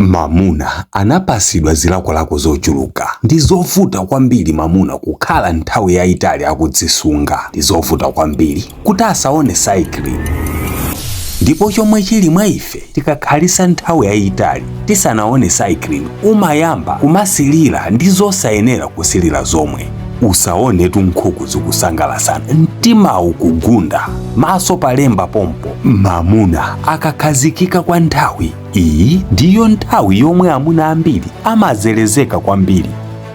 Mamuna anapasidwa zilakolako zochuluka. Ndi zovuta kwambiri mamuna kukhala nthawi yayitali akudzisunga. Ndi zovuta kwambiri kuti asaone cycle. Ndipo chomwe chili mwa ife, tikakhalisa nthawi yayitali tisanaone cycling, umayamba kumasilira ndi zosayenera kusilira zomwe. Usaonetu nkhuku zikusangalasana, mtimawu kugunda, maso palemba pompo. Mamuna akakhazikika kwa nthawi iyi, ndiyo nthawi yomwe amuna ambiri amazelezeka kwambiri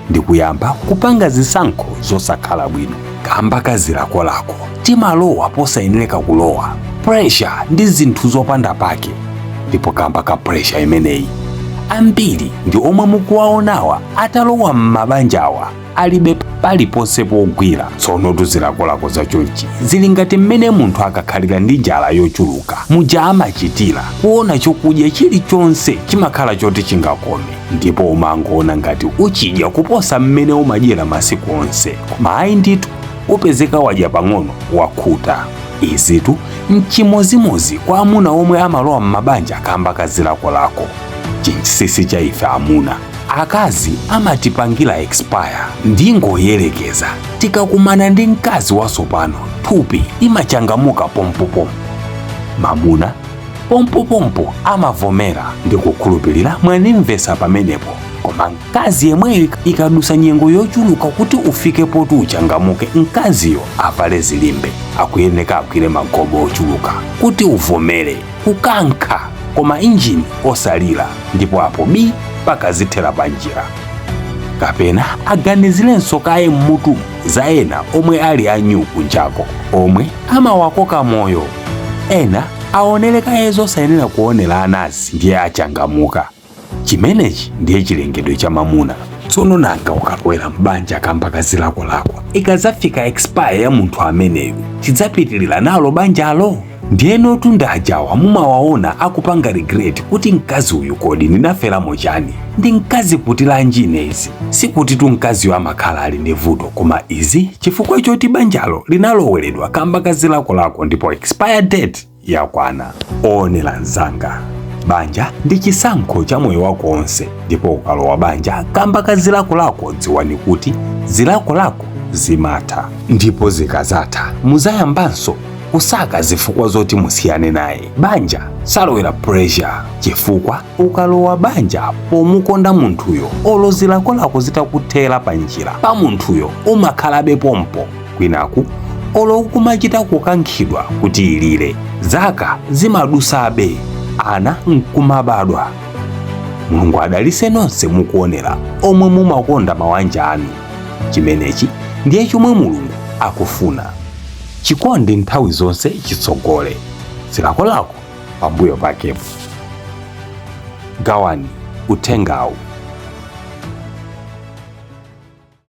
ndi kuyamba kupanga zisankho zosakhala bwino. Kamba kazilakolako, timalowa posayenereka kulowa, pressure ndi zinthu zopanda pake. Ndipo kamba ka pressure imeneyi, ambiri ndi omwe mukuwaonawa atalowa m'mabanjawa alibe paliponse pogwira. Tsono tuzilakolako zachonchi zili ngati mmene munthu akakhalira ndi njala yochuluka muja amachitira kuona chokudya chilichonse chimakhala choti chingakome, ndipo umangoona ngati uchidya kuposa mmene umadyera masiku onse. Koma ayi ndithu, upezeka wadya pang'ono, wakhuta. Izitu mchimozimozi kwa amuna omwe amalowa m'mabanja kamba kazilakolako. Chinsinsi cha ife amuna, akazi amatipangira expire. Ndingoyerekeza, tikakumana ndi mkazi wasopano, thupi imachangamuka pompopompo, mamuna pompopompo amavomera. Ndikukhulupirira mwanimvesa pamenepo. Koma mkazi yemweyo ikadusa nyengo yochuluka kuti ufike poti uchangamuke, mkaziyo avale zilimbe, akuyeneka agwire magobo ochuluka kuti uvomere kukankha, koma injini osalira, ndipo apo bi pakazithera panjira, kapena aganizirenso kaye mmutu za ena omwe ali anyu kunjako omwe amawakoka moyo. Ena aonere kaye zosayenera kuonera anazi, ndiye achangamuka. Chimenechi ndiye chilengedwe cha mamuna. Tsono nanga ukalowera mbanja kamba kazilakolako, ikadzafika expire ya munthu ameneyu, chidzapitirira nalo banjalo? Ndiyenotu ndajawa mumawaona akupanga regret kuti, "Mkazi uyu kodi ndinaferamo chani? Ndi mkazi putilanji inezi?" Sikuti tu mkaziyo amakhala ali ndi vuto, koma izi chifukwa choti banjalo linaloweredwa kamba kazilakolako ndipo expire date yakwana. Oonera mzanga, banja ndi chisankho cha moyo wako onse, ndipo ukalowa banja kamba kazilakolako, dziwani kuti zilakolako zimatha, ndipo zikazatha muzayambanso kusaka zifukwa zoti musiyane naye. Banja salowera pressure, chifukwa ukalowa banja pomukonda munthuyo, olo zilakolako zitakuthera pa njira pa munthuyo, umakhalabe pompo. Kwinaku olo kumachita kukankhidwa kuti ilire, zaka zimadusabe, ana nkumabadwa. Mulungu adalise nonse mukuonera omwe mumakonda mawanja anu. Chimenechi ndiye chomwe Mulungu akufuna. Chikondi nthawi zonse chitsogole, zilakolako pambuyo pakepo. Gawani uthengawu.